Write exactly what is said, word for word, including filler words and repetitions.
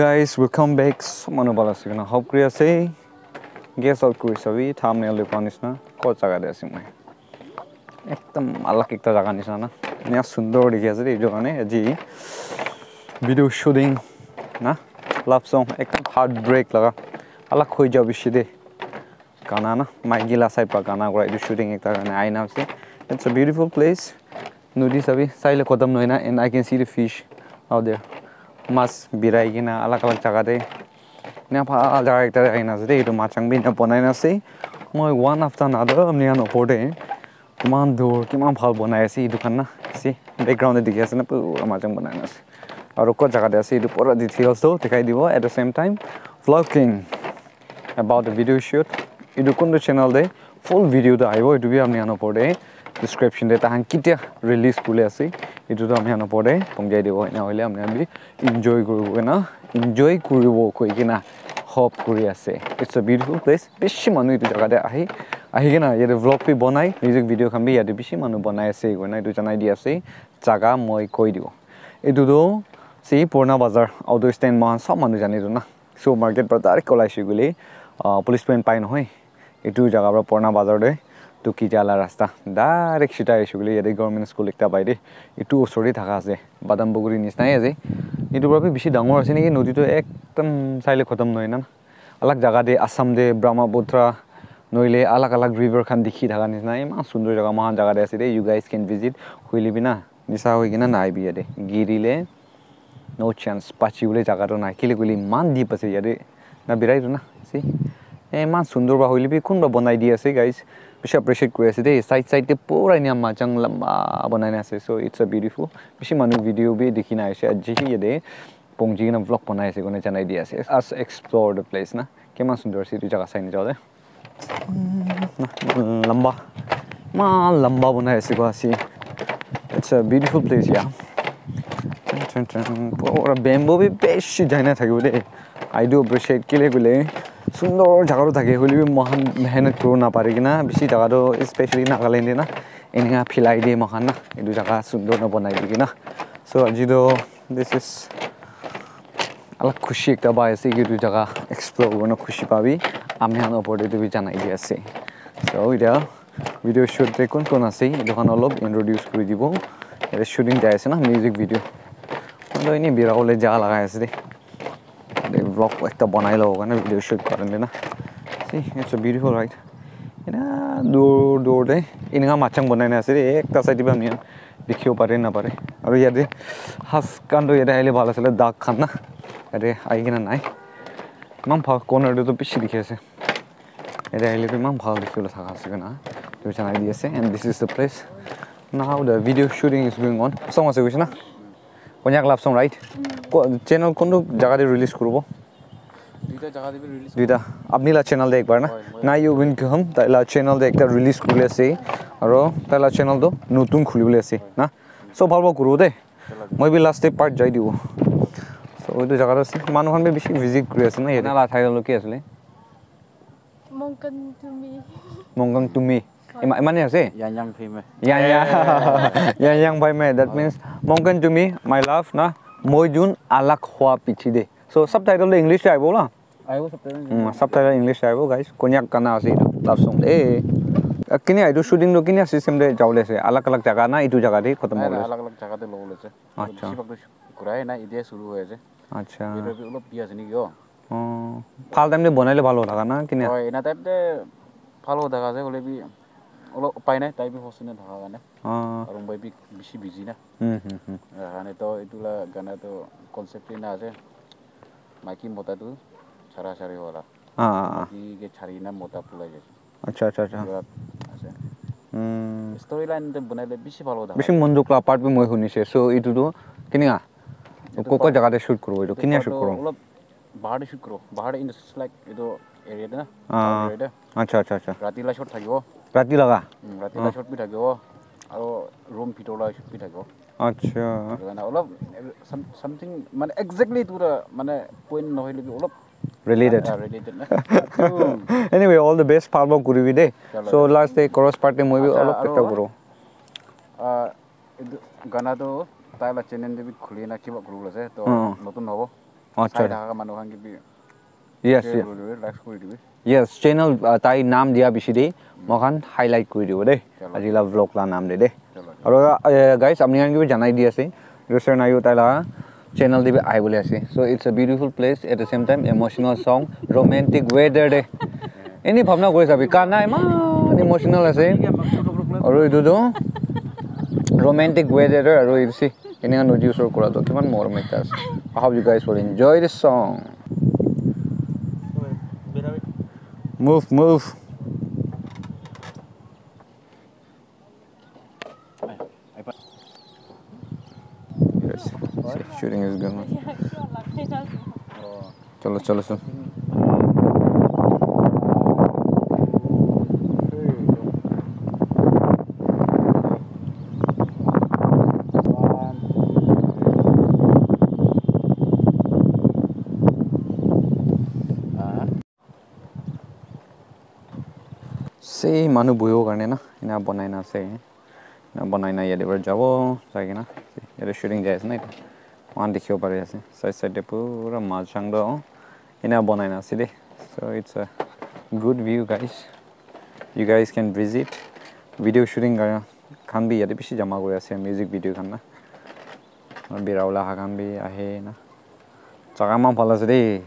Guys, welcome back. Sob manu bhal ase koina hope kuri ase. Guess out kuri sabi, thumbnail te pa nishina, kot jaga te ase moi. Ekdam alag ekta jaga nishina na. Enia sundor dikhi ase de, etu karne aji video shooting na, love song, ekdam heartbreak laga, alag hoi jabo bishi de. Gana na, maiki la side pa gana kura, etu shooting ekta karne aina ase. It's a beautiful place. Nodi sabi, saile khotom nohoi na, and I can see the fish out there. Mas birai kena alag alag jaga te. Ena bhal jaga ekta te aina ase de, etu machang bi ena banai na ase. Moi one after another, apni khan opor te. Kiman dur, kiman bhal banai ase etu khan na. See, background te dikhi ase na, pura machang banai na ase. Aru kot jaga te ase, etu pura details toh dikhai dibo. At the same time, vlogging about the video shoot. Etu kuntu channel te full video toh ahibo, etu bi apni khan opor te description te tahan ketia release kuri ase, etu toh apni khan opor te pongjai dibo. Ena hoile apni khan bi enjoy kuribo na, enjoy kuribo koi kena hope kuri ase. It's a beautiful place. Bishi manu etu jaga te ahi, ahi kena yate vlog bi banai, music video khan bi yate bishi manu banai ase koina etu janai di ase. Jaga moi koi dibo. Etu tu si Purana Bazar, auto stand, moikhan sob manu jane etu na. So market para direct olai se koile, ah, police point pai nohoi. Etu jaga para Purana Bazar te Tuki ja la rasta direct sida ahi se koile yate government school ekta pai de. Etu usor te thaka ase. Badam Buguri nisna he ase. Etu para bi bishi dangor ase naki? Nodi tu ekdam saile khotom nohoi na. Alag jaga te Assam te Brahmaputra nohile alag alag river khan dikhi thaka nisna eman sundor jaga moikhan jaga te ase de, you guys can visit. Hoile bi na nisa hoi kena na ahibi yate, giri le no chance, bachi bole jaga toh nai, kile koile eman deep ase yate na, birai toh na, see, eman sundor ba hoile bi kunba banai di ase guys, bishi appreciate kuri ase de, side side te pura enia machang lamba banai na ase, so it's a beautiful, bishi manu video bi dikhi na ase aji yate. Pongji kena vlog banai ase koina janai di ase. Us explore the place na. Kiman sundor ase etu jaga sai na jao de. Lamba. Eman lamba banai ase koa ase. It's a beautiful place, yeah. Chun, chun, chun. Pura bamboo bi bishi jai na thakibo de. I do appreciate kile koile sundor jaga toh thake hoile bi moikhan mehnat kuri na pari kena bishi jaga toh, especially Nagaland de na, enika philai de moikhan na. Etu jaga sundor na banai di kena. So aji toh This is alak khushi ekta pai ase ki etu jaga explore kurina khushi pabi. Ami khan opor te etu bi janai di ase. So, etia video shoot te kun kun ase, etu khan olop introduce kuri dibo. Yate shooting jai ase na, music video. Moi toh eni bira bole ja lagai ase de. Yate vlog ekta banai lobo karne video shoot karne na. See, it's a beautiful ride. Ena dur dur te enika machang banai na ase de, ekta side te bi ami khan dikhibo pare na pare. Aru yate ghas khan toh yate ahile bhal asile, dak khan na yate ahi kena nai. Eman bhal corner te toh bishi dikhi ase. Yate ahile toh eman bhal dikhi bole thaka ase koina etu janai di ase. And this is the place now the video shooting is going on. Song ase koise na? Konyak love song, right? Ko-, channel kuntu jaga te release kuribo? Duita jaga te bi release. Duita. Apni la channel te ekbar na? Hoi, hoi. Nayu Win Kuham, tai la channel te ekta release kuri ase. Aro tai la channel toh notun khuli bole ase, na? So bhal bhal kuribo de. Moi bi last te part jai dibo. So etu jaga te ase. Manu khan bi bishi visit kuri ase na yate. Na la title ki asile? Mongkang to me. Mongkang to me. Ima-, imane ase? Yang yang phai me. Yang yang. Yang yang phai me. That means Mongkang to me, my love na. Moi jun alak hua piche de. So subtitle de English te aibo la. Aibo subtitle. Hmm, subtitle English te aibo, guys. Konyak gana ase etu, love song de. Ah, kini etu shooting toh kini system te jabo le ase? Alak alak jaga na etu jaga te khotom hobo le ase? Alak alak jaga te lobo le ase. Acha. Bisi bhag toh kurai na, etia shuru hoi ase. Acha. Etu bi olop bi ase niki o. Oh, bhal time te banai le bhal hobo thaka na, kini? Hoi, ena time te bhal hobo thaka ase, hoile bi olop upai nai, tai bi hostel te thaka karne. Oh. Aru moi bi bishi busy na. Hmm, hmm, hmm. Etu karne toh etu la gana toh concept ena ase. Maiki mota tu chara chari wala. Ah, ah, ah. Maiki ke chari na mota pulai jai. Acha, acha, acha. Etu la ase. Hmm. Storyline te banai le bishi bhal hobo thaka. Bishi monduk la part bi moi huni se. So, etu tu kini a? Etu ko ko part jaga te shoot kuribo etu? Etu kini a part shoot tu kuribo? Olop bahar te shoot kuribo. Bahar te in the sense like etu area te na. Ah. Area te. Acha, acha, acha. Rati la shot thakibo. Rati laga? Hmm, rati la shot bi thakibo. Aro room bhitor la shot bi thakibo. Acha. Etu karne olop, some-, something, mane, exactly etu para, mane, point nohoile bi olop related. Ah, related na. Anyway, all the best, bhal bhal kuribi de. Chalo. So, last day, chorus part te moi bi olop ekta kuru. Ah, etu gana toh tai la channel te bi khuli na kiba kuribo ase. To, hmm, notun hobo. Acha. Sai thaka manu khan ke bi yes, share yes, kuri dibi, like kuri dibi. Yes, channel uh, tai naam dia bishi de, moikhan highlight kuri dibo de. Chalo. Aji la vlog la naam de de. Chalo, chalo. Aro uh, guys, apni khan ke bi janai di ase. Rosar Nayu tai la channel de bi ai bole ase. So it's a beautiful place, at the same time emotional song, romantic weather de. Eni bhabna kuri sabi, gana iman emotional ase. Aro etu tu romantic weather de, aro etu si eni khan nodi usor kura tu kiman morom ekta ase. I hope you guys will enjoy this song. Move, move. Yes, shooting is going on. Chalo, chalo, chalo. Se manu buhibo karne na ena banai na ase. Ena banai na yate para jabo jai kena yate shooting jai ase na etu. Moikhan dikhibo pari ase side side te pura majang toh ena banai na ase de. So it's a good view, guys. You guys can visit. Video shooting kara khan bi yate bishi jama kuri ase, music video khan na. Aru bira wala khan bi ahe na. Jaga eman bhal ase de.